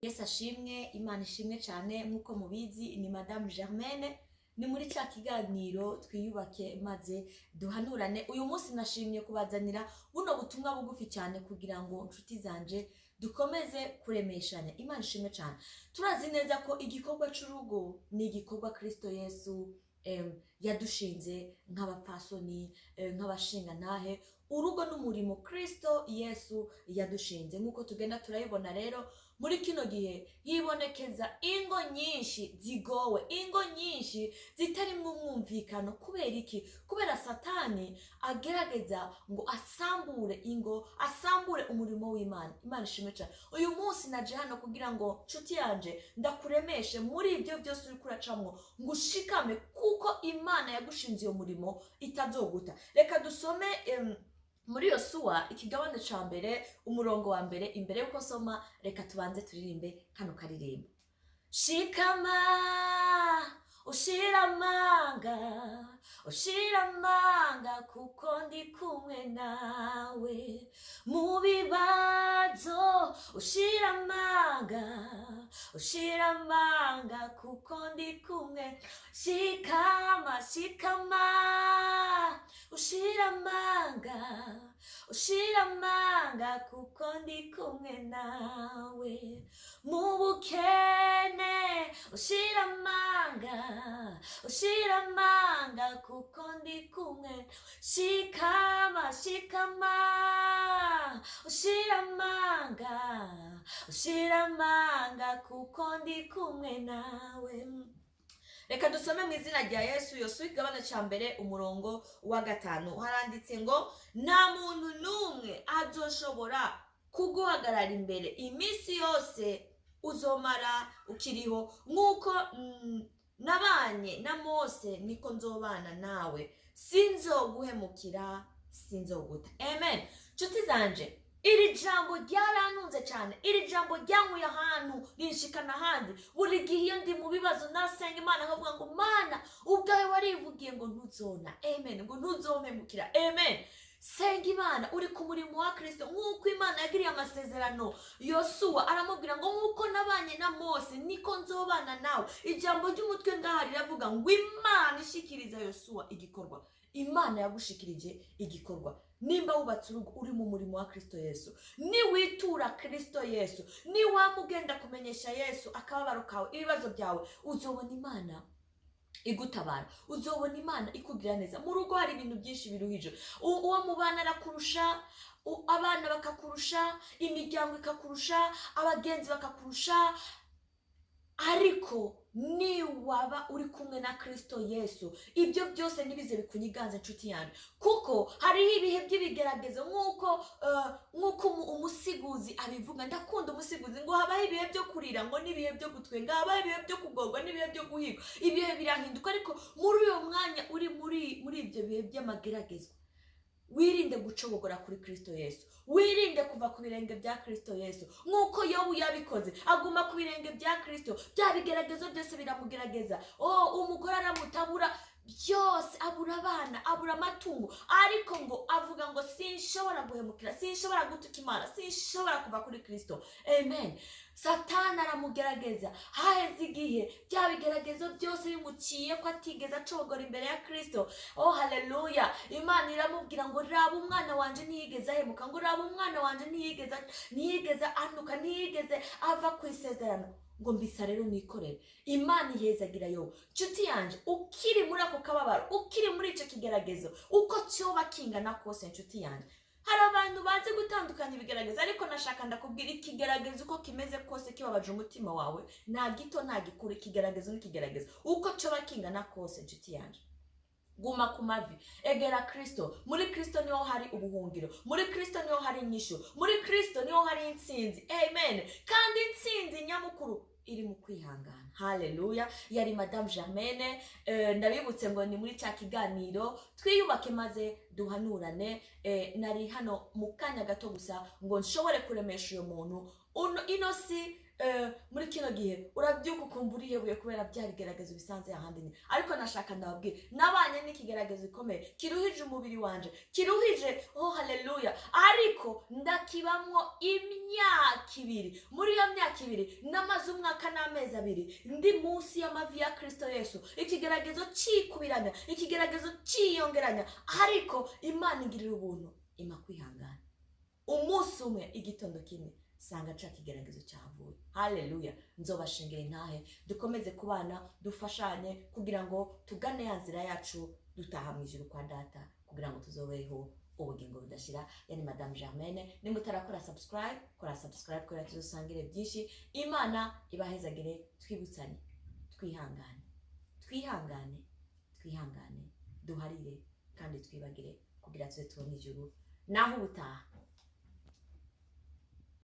Yesu ashimwe, Imana ishimwe cyane. Nk'uko mubizi, ni Madamu Germaine, ni muri cya kiganiro "Twiyubake maze duhanurane". Uyu munsi nashimye kubazanira buno butumwa bugufi cyane kugira ngo, inshuti zanje, dukomeze kuremeshanya. Imana ishimwe cyane. Turazi neza ko igikorwa cy'urugo ni igikorwa Kristo Yesu yadushinze nk'abapfasoni, nk'abashingantahe. Urugo n'umurimo Kristo Yesu yadushinze. Nk'uko tugenda turayibona rero, muri kino gihe hibonekeza ingo nyinshi zigowe, ingo nyinshi zitarimwo umwumvikano. Kubera iki? Kubera Satani agerageza ngo asambure ingo, asambure umurimo w'Imana. Imana ishimwe cyane. Uyu munsi naje hano kugira ngo, nshuti yanje, ndakuremeshe muri ibyo byose uri kuracamwo, ngo ushikame, kuko Imana yagushinze iyo murimo itazoguta. Reka dusome muri Yosuwa, ikigabane ca mbere, umurongo wa mbere. Imbere y'uko nsoma, reka tubanze turirimbe kano karirimbo: "Shikama, ushira amanga, ushira amanga, kuko ndi kumwe nawe mu bibazo. Ushira amanga, ushira amanga, kuko ndi kumwe. Shikama, shikama, ushira amanga, ushira amanga, kuko ndi kumwe nawe mu bukene. Ushira amanga, ushira amanga, kuko ndi kumwe. Shikama, shikama, ushira amanga, ushira amanga, kuko ndi kumwe nawe." Reka dusome mu izina rya Yesu. Yosuwa, igabane cya mbere, umurongo wa 5, haranditse ngo: "Nta muntu n'umwe azoshobora kuguhagarara imbere iminsi yose uzomara ukiriho. Nk'uko nabanye na Mose, niko nzobana nawe; sinzoguhemukira, sinzoguta." Amen. Nshuti zanje, iri jambo ryarantunze cyane. Iri jambo ryankuye ahantu rinshikana ahandi. Buri gihe iyo ndi mu bibazo, nasenga Imana nkavuga ngo: "Mana, ubwawe warivugiye ngo ntuzona, amen, ngo ntuzompemukira, amen." Senga Imana uri ku murimo wa Kirisito. Nk'uko Imana yagiriye amasezerano Yosuwa, aramubwira ngo: "Nk'uko nabanye na Mose, niko nzobana nawe." Ijambo ry'umutwe ngaha riravuga ngo: "Imana ishikiriza Yosuwa igikorwa." Imana yagushikirije igikorwa. Nimba wubatse urugo, uri mu murimo wa Kirisito Yesu. Niwitura Kirisito Yesu, niwamugenda kumenyesha Yesu akababaro kawe, ibibazo byawe, uzobona Imana igutabara, uzobona Imana ikugira neza. Mu rugo hari ibintu byinshi biruhije. Uwo mubana arakurusha, abana bakakurusha, imiryango ikakurusha, abagenzi bakakurusha. Ariko niwaba uri kumwe na Kirisito Yesu, ibyo byose ntibize bikunyiganze, inshuti yanjye, kuko hariho ibihe by'ibigeragezo. Nk'uko umusiguzi abivuga, ndakunda umusiguzi, ngo habaho ibihe byo kurira, ngo n'ibihe byo gutwenga, habaho ibihe byo kugorwa n'ibihe byo guhigwa. Ibihe birahinduka. Ariko muri uyo mwanya uri muri ibyo bihe by'amageragezwa, wirinde gucogora kuri Kirisito Yesu, wirinde kuva ku birenge bya Kirisito Yesu, nk'uko Yobu yabikoze, aguma ku birenge bya Kirisito. Bya bigeragezo byose biramugerageza. Oh, umugore aramutabura byose, abura abana, abura amatungo, ariko ngo avuga ngo: "Sinshobora guhemukira, sinshobora gutuka Imana, sinshobora kuva kuri Kirisito." Amen. Satani aramugerageza. Haheze igihe, bya bigeragezo byose bimuciye ko atigeze acogora imbere ya Kirisito. Oh, haleluya! Imana iramubwira ngo: "Raba umwana wanje ntiyigeze ahemuka", ngo: "Raba umwana wanje ntiyigeze anuka, ntiyigeze ava ku isezerano", ngo: "Mbisa rero nikorere." Imana ihezagira yo. Nshuti yanje, ukiri muri ako kababaro, ukiri muri icyo kigeragezo, uko cyoba kingana kose, nshuti yanjye, hari abantu bazi gutandukanya ibigeragezo, ariko nashaka ndakubwira: ikigeragezo uko kimeze kose kibabaje umutima wawe, nta gito, nta gikuru, ikigeragezo n'ikigeragezo, uko cyoba kingana kose, nshuti yanjye, guma ku mavi, egera Kristo. Muri Kristo niho hari ubuhungiro, muri Kristo niho hari inyishu, muri Kristo niho hari intsinzi. Amen. Kandi intsinzi nyamukuru iri mu kwihangana. Haleluya! Yari Madamu Germaine. Ndabibutse ngo ni muri cya kiganiro "Twiyubake maze duhanurane". Nari hano mu kanya gato gusa ngo nshobore kuremesha uyu muntu. Ino si. Muri kino gihe urabyuka ukumva urihebuye kubera bya bigeragezo bisanze ahandi nyine. Ariko nashaka ndababwira, nabanye n'ikigeragezo gikomeye kiruhije umubiri wanje, kiruhije, oh haleluya, ariko ndakibamwo imyaka 2. Muri iyo myaka 2 namaze umwaka n'amezi 2 ndi munsi y'amavi ya Kristo Yesu, ikigeragezo cikubiranya, ikigeragezo ciyongeranya, ariko Imana ingirira ubuntu, ima kwihangana. Umunsi umwe, igitondo kimwe, sanga ca kigeragezo cyavuye. Haleluya! Nzobashingira intahe, dukomeze kubana, dufashanye kugira ngo tugane ya nzira yacu dutaha mu ijuru kwa Data, kugira ngo tuzobeho ubugingo budashira. Yani Madame Germaine, nimba utarakora subscribe, kora subscribe kugira tuzosangire byinshi. Imana ibahezagire. Twibutsanye, twihangane, twihangane, twihangane, duharire kandi twibagire kugira tuze tubone ijuru. Naho ubutaha.